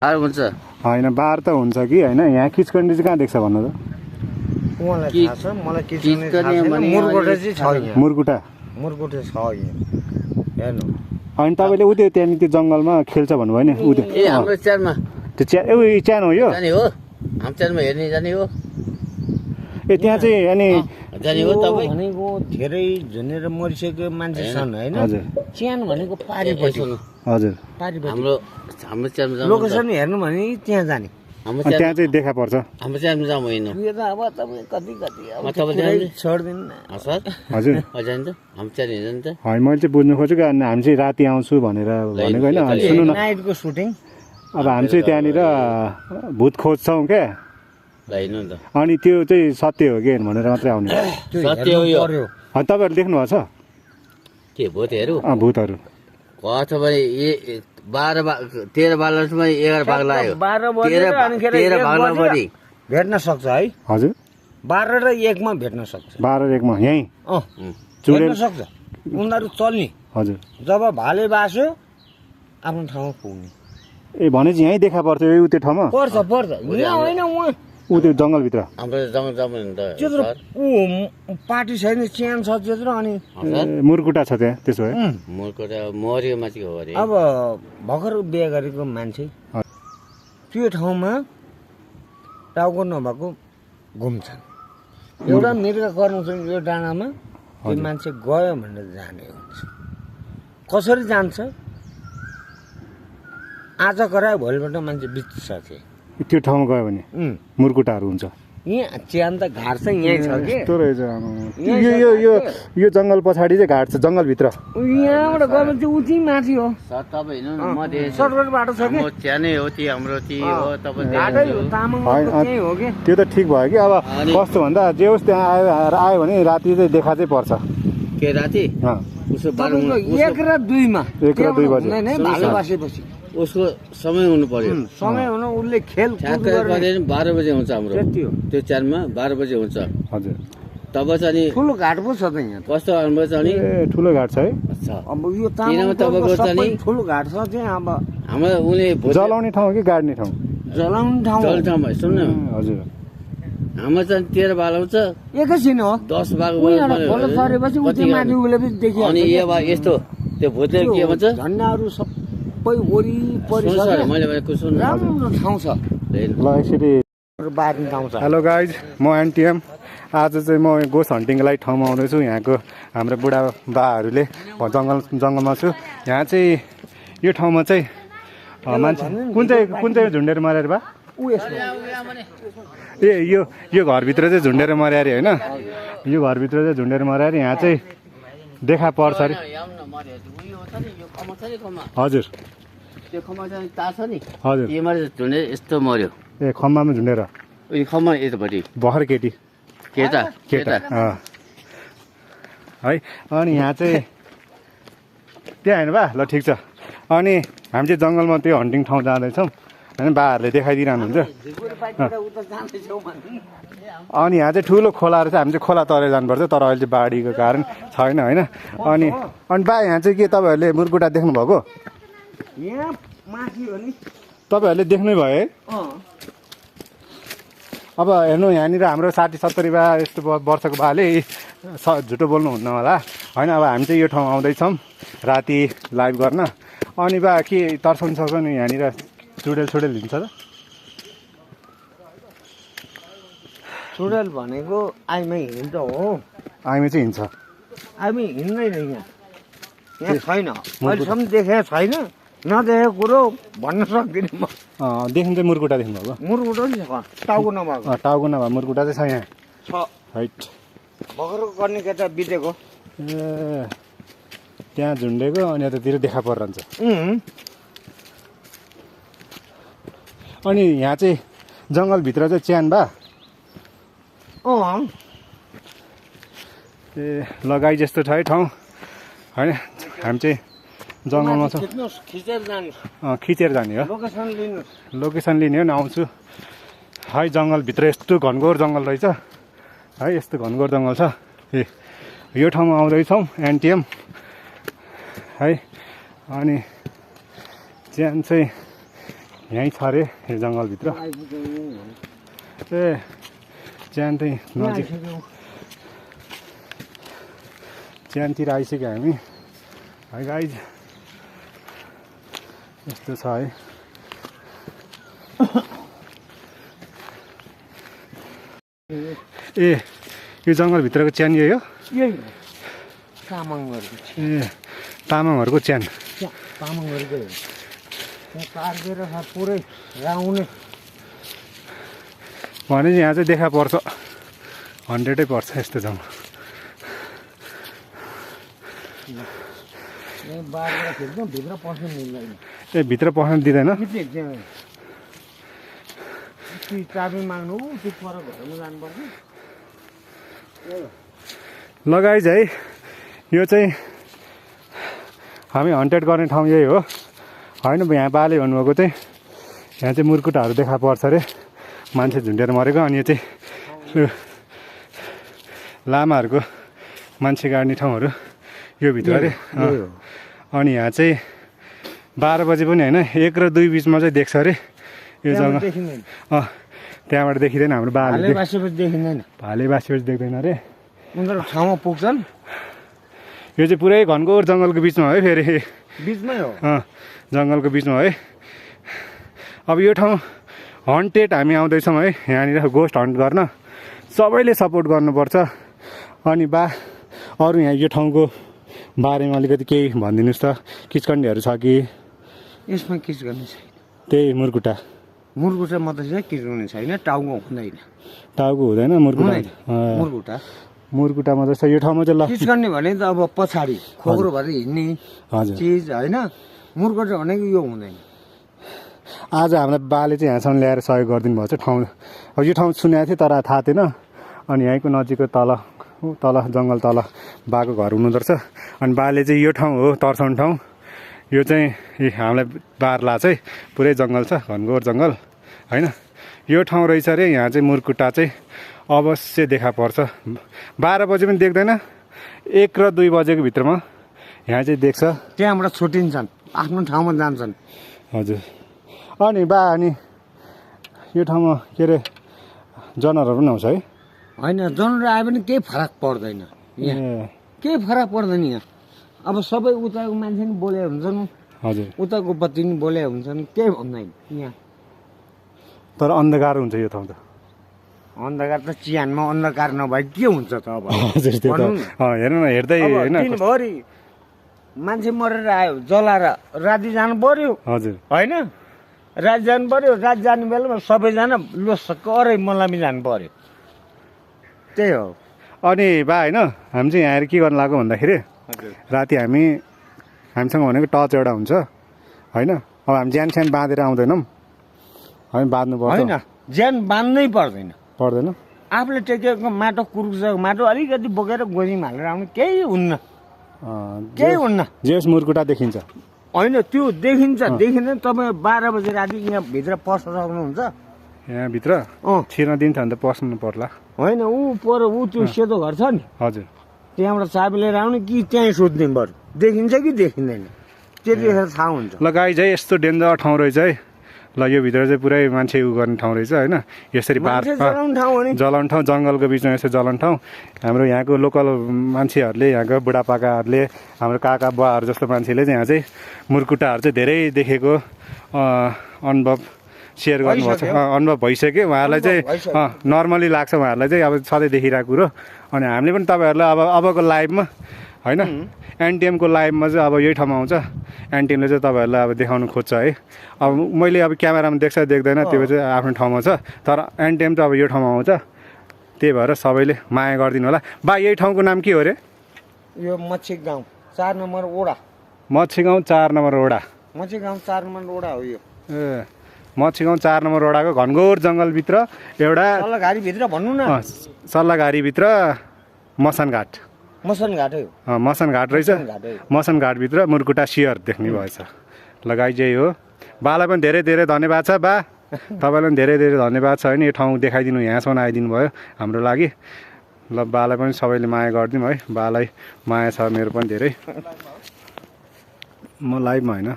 बार हुन्छ होइन बार त हुन्छ कि होइन यहाँ किचकन्डी चाहिँ कहाँ देख्छ भन्नु त मलाई थाहा छ मलाई किचकन्डी थाहा छैन मुरकोटे चाहिँ छ यहाँ मुरकुटा मुरकोटे छ यहाँ हेर्नु अनि तपाईँले उ त्यो त्यहाँनिर त्यो जङ्गलमा खेल्छ भन्नुभयो नि उ त्यो ए हाम्रो च्यानमा त्यो च्यान हो यो जाने हो हाम्रो च्यानमा हेर्ने जाने हो ए त्यहाँ चाहिँ अनि जाने हो तपाईँ भनेको धेरै झुनेर मरिसकेको मान्छे छन् होइन हजुर च्यान भनेको पारिपट्टि हजुर पारिपट्टि हाम्रो च्यानमा जानु लोकेसन हेर्नु भने त्यहाँ जाने हाम्रो अनि त्यहाँ चाहिँ देखा पर्छ हाम्रो च्यानमा जाऊँ होइन यो त अब तपाईँ कति कति अब तपाईँ पुरै छोड्दिनु न सर हजुर जान्छ हाम्रो च्यान हेर्छ नि त होइन मैले चाहिँ बुझ्नु खोजेको अनि हामी चाहिँ राति आउँछु भनेर भनेको होइन अनि सुन्नु न नाइटको सुटिङ अब हामी चाहिँ त्यहाँनिर भूत खोज्छौँ क्या होइन नि त अनि त्यो चाहिँ सत्य हो कि भनेर मात्रै आउने सत्य हो यो अनि तपाईँहरू देख्नु भएको छ के भूतहरू भूतहरू अथवा 13 बालमा 11 बाघ लाग्यो 13 बाघ बढी भेट्न सक्छ है हजुर 12 र 1 मा भेट्न सक्छ 12 र 1 मा यहीँ भेट्न सक्छ उनीहरू चल्ने हजुर जब भाले बास्यो आफ्नो ठाउँमा पुग्ने ए भनेपछि यहीँ देखा पर्छ यो त्यो ठाउँमा पर्छ यहाँ होइन उहाँ ऊ त्यो जङ्गलभित्र हाम्रो जङ्गल जमिन त त्यत्रो ऊ पार्टी छैन च्यान छ त्यत्रो अनि मुरकुटा छ त्यहाँ त्यसो भए मोरको त मर्यो माथि हो अरे अब भर्खर बिहे गरेको मान्छे त्यो ठाउँमा टाउको नभएको घुम्छन् एउटा मृग गर्नु छ यो डाँडामा त्यो मान्छे गयो भनेर जाने हुन्छ कसरी जान्छ आज करायो भोलिपल्ट मान्छे बित्छ के त्यो ठाउँमा गयो भने मुरकुटाहरू हुन्छ यहाँ च्यान त घाट चाहिँ यहीँ छ कि यस्तो रहेछ यो जङ्गल पछाडि चाहिँ घाट छ जङ्गलभित्र यहाँबाट गयो भने चाहिँ उति माथि हो सर तपाईँ हिँड्नु न म सर्टकट बाटो छ कि म च्यानै हो ती हाम्रो ती हो तपाईँ घाटै हो तामाङको त्यही हो कि त्यो त ठिक भयो कि अब कस्तो भन्दा जे होस् त्यहाँ आयो भने राति चाहिँ देखा चाहिँ पर्छ के राति उसो 1 र 2 मा 1 र 2 बजे भालो बासेपछि उसको समय हुनु पर्यो समय हुनु उसले खेल 12 बजे हुन्छ हाम्रो त्यति हो त्यो च्यानमा 12 बजे हुन्छ हजुर तब चाहिँ नि ठुलो घाट पो छ त यहाँ कस्तो हाम्रो चाहिँ नि ए ठुलो घाट छ है अब यो तामाङको सबै ठुलो घाट छ चाहिँ अब हाम्रो उनी जलाउने ठाउँ कि गाड्ने ठाउँ जलाउने ठाउँ जल ठाउँमा सुन्नु हजुर हाम्रो चाहिँ 13 बाल आउँछ एकैछिन हो 10 बाघ खोला सरेपछि उति माथि उसले पनि देखियो अनि यो यस्तो त्यो भूतले के भन्छ झन्डाहरू सबै वरिपरि छ मैले भनेको सुन्नु राम्रो ठाउँ छ ल यसरी बार्ने ठाउँ छ हेलो गाइज म एनटिएम आज चाहिँ म गोस हन्टिङको लागि ठाउँमा आउँदैछु यहाँको हाम्रो बुढा बाहरूले जङ्गलमा छु यहाँ चाहिँ यो ठाउँमा चाहिँ मान्छे कुन चाहिँ झुन्डेर मर्यो बा ए यो घरभित्र चाहिँ झुन्डेर मर्यो अरे होइन यो घरभित्र चाहिँ झुन्डेर मर्यो अरे यहाँ चाहिँ देखा पर्छ अरे हजुर त्यो खम्बा चाहिँ ताछ नि हजुर यहीँबाट झुन्डे यस्तो मर्यो ए खम्बामा झुन्डेर यो खम्बा यतापट्टि भर्खर केटी केटा है अनि यहाँ चाहिँ त्यहाँ होइन बा ल ठिक छ अनि हामी चाहिँ जङ्गलमा त्यो हन्टिङ ठाउँ जाँदैछौँ होइन बाहरूले देखाइदिइरहनुहुन्छ अनि यहाँ चाहिँ ठुलो खोलाहरू चाहिँ हामी चाहिँ खोला तरेर जानुपर्छ तर अहिले चाहिँ बाढीको कारण छैन होइन अनि बा यहाँ चाहिँ के तपाईँहरूले मुरकुटा देख्नुभएको तपाईँहरूले देख्नै भयो है अब हेर्नु यहाँनिर हाम्रो 60-70 बा यस्तो वर्षको बाले झुटो बोल्नुहुन्न होला होइन अब हामी चाहिँ यो ठाउँ आउँदैछौँ राति लाइभ गर्न अनि बा के तर्साउनु सक्छ नि यहाँनिर चुडेल हिँड्छ त चुडेल भनेको आइमा हिँड्छ हो आइमा चाहिँ हिँड्छ आइमा हिँड्दैन यहाँ छैन अहिलेसम्म देखेको छैन नदेखेको कुरो भन्न सक्दिनँ म देख्नु चाहिँ मुरकुटा देख्नुभएको मुरकुटा नि छ टाउको नभएको टाउको नभए मुरकुटा चाहिँ छ यहाँ छ हाइट भर्खर गर्ने केटा बितेको ए त्यहाँ झुन्डेको अनि यतातिर देखा परिरहन्छ अनि यहाँ चाहिँ जङ्गलभित्र चाहिँ च्यान बा ए लगाइ जस्तो छ है ठाउँ होइन हामी चाहिँ जङ्गलमा छौँ खिचेर जाने हो लोकेसन लिने हो नि आउँछु है जङ्गलभित्र यस्तो घनघोर जङ्गल रहेछ है यस्तो घनघोर जङ्गल छ ए यो ठाउँमा आउँदैछौँ एनटिएम है अनि च्यान चाहिँ यहीँ छ अरे यो जङ्गलभित्र ए च्यान चाहिँ नजिक च्यानतिर आइसक्यो हामी है गाइज यस्तो छ है ए यो जङ्गलभित्रको च्यान यही हो ए तामाङहरूको च्यान तामाङहरूको पार्केर पुरै राउने भने यहाँ चाहिँ देखा पर्छ 100 पर्छ यस्तो जङ्गल भित्र पस्नु मिल्दैन ए भित्र पस्न दिँदैन चाबी माग्नु त्यो पर घरमा जानुपर्छ लगाइज है यो चाहिँ हामी हन्टेड गर्ने ठाउँ यही हो होइन यहाँ बाले भन्नुभएको चाहिँ यहाँ चाहिँ मुर्कुटाहरू देखा पर्छ अरे मान्छे झुन्डेर मरेको अनि यो चाहिँ लामाहरूको मान्छे गाड्ने ठाउँहरू यो भित्र अरे अनि यहाँ चाहिँ 12 बजे पनि होइन 1 र 2 बिचमा चाहिँ देख्छ अरे यो जग्गा त्यहाँबाट देखिँदैन हाम्रो भाले देखिँदैन भाले बासेपछि देख्दैन अरे उनीहरू ठाउँमा पुग्छन् यो चाहिँ पुरै घनघोर जङ्गलको बिचमा है फेरि बिचमै हो जङ्गलको बिचमा है अब यो ठाउँ हन्टेड हामी आउँदैछौँ है यहाँनिर गोस्ट हन्ट गर्न सबैले सपोर्ट गर्नुपर्छ अनि अरू यहाँ यो ठाउँको बारेमा अलिकति केही भनिदिनुहोस् त किचकन्डीहरू छ कि यसमा किच गर्ने छैन त्यही मुर्कुटा मात्रै चाहिँ किच गर्ने छैन टाउको हुँदैन टाउको हुँदैन मुर्कुटा मात्रै छ यो ठाउँमा चाहिँ ल किच गर्ने भने त अब पछाडि खोक्रो भएर हिँड्ने हजुर चिज होइन मुर्कुटा भनेको यो हुँदैन आज हामीलाई बाले चाहिँ यहाँसम्म ल्याएर सहयोग गरिदिनु भएको छ ठाउँ अब यो ठाउँ सुनेको थिएँ तर थाहा थिएन अनि यहीँको नजिकको तल जङ्गल तल बाको घर हुनुहुँदो रहेछ अनि बाले चाहिँ यो ठाउँ हो तर्साउने ठाउँ यो चाहिँ हामीलाई बारला चाहिँ पुरै जङ्गल छ घनघोर जङ्गल होइन यो ठाउँ रहेछ अरे यहाँ चाहिँ मुर्कुटा चाहिँ अवश्य देखा पर्छ 12 बजे पनि देख्दैन 1 र 2 बजेको भित्रमा यहाँ चाहिँ देख्छ त्यहाँबाट छुट्टिन्छन् आफ्नो ठाउँमा जान्छन् हजुर अनि अनि यो ठाउँमा के अरे जनावरहरू पनि आउँछ है होइन जनावर आए पनि केही फरक पर्दैन यहाँ केही फरक पर्दैन यहाँ अब सबै उताको मान्छे नि बोले हुन्छन् हजुर उताको बत्ती नि बोले हुन्छन् केही भन्दैन यहाँ तर अन्धकार हुन्छ यो ठाउँ त अन्धकार त चिहानमा अन्धकार नभए के हुन्छ त अब हजुर त्यो त हेर्नु न हेर्दै होइन दिनभरि मान्छे मरेर आयो जलाएर राति जानु पर्यो हजुर होइन राति जानु पर्यो राति जाने बेलामा सबैजना लोसक्क अरे मलामी जानु पर्यो त्यही हो अनि होइन हामी चाहिँ यहाँ आएर के गर्नु लाग्यो भन्दाखेरि राति हामीसँग भनेको टर्च एउटा हुन्छ होइन अब हामी ज्यान स्यान बाँधेर आउँदैनौँ हामी बाँध्नु पर्छ होइन ज्यान बाँध्नै पर्दैन आफूले टेकेको माटो कुर्कुचाको माटो अलिकति बोकेर गोजीमा हालेर आउनु केही हुन्न जेस मुर्कुटा देखिन्छ होइन त्यो देखिँदैन तपाईँ 12 बजे राति यहाँ भित्र पस्न सक्नुहुन्छ यहाँभित्र छिर्न दिन्छ भने त पस्नु पर्ला होइन ऊ त्यो सेतो घर छ नि हजुर त्यहाँबाट चाबी लिएर आउने कि त्यहीँ सोध्ने बरु देखिन्छ कि देखिँदैन त्यतिखेर थाहा हुन्छ ल गाइज है यस्तो डेन्जर ठाउँ रहेछ है ल यो भित्र चाहिँ पुरै मान्छे गर्ने ठाउँ रहेछ होइन यसरी जलाउने ठाउँ जङ्गलको बिचमा यसरी जलाउने ठाउँ हाम्रो यहाँको लोकल मान्छेहरूले यहाँको बुढापाकाहरूले हाम्रो काका बुवाहरू जस्तो मान्छेले चाहिँ यहाँ चाहिँ मुर्कुटाहरू चाहिँ धेरै देखेको अनुभव सेयर गर्नुभएको छ अनुभव भइसक्यो उहाँहरूलाई चाहिँ नर्मली लाग्छ उहाँहरूलाई चाहिँ अब सधैँ देखिरहेको कुरो अनि हामीले पनि तपाईँहरूलाई अबको लाइभमा होइन एनटिएमको लाइभमा चाहिँ अब यही ठाउँमा आउँछ एनटिएमले चाहिँ तपाईँहरूलाई अब देखाउनु खोज्छ है अब मैले अब क्यामेरामा देख्छ देख्दैन त्यो चाहिँ आफ्नो ठाउँमा छ तर एनटिएम चाहिँ अब यो ठाउँमा आउँछ त्यही भएर सबैले माया गरिदिनु होला बा यही ठाउँको नाम के हो अरे यो मच्छी गाउँ 4 नम्बर ओडा मच्छी गाउँ 4 नम्बर ओडा मच्छी गाउँ 4 नम्बर ओडा हो यो ए मच्छी गाउँ 4 नम्बर ओडाको घनघोर जङ्गलभित्र एउटा सल्लाघारीभित्र भन्नु न सल्लाघारीभित्र मसानघाट हो मसानघाट रहेछ मसानघाटभित्र मुर्कुटा सियर देख्ने भएछ लगाइ चाहिँ हो बालाई पनि धेरै धेरै धन्यवाद छ बा तपाईँलाई पनि धेरै धेरै धन्यवाद छ होइन यो ठाउँ देखाइदिनु यहाँसम्म आइदिनु भयो हाम्रो लागि ल बालाई पनि सबैले माया गरिदिउँ है बालाई माया छ मेरो पनि धेरै म लाइभमा होइन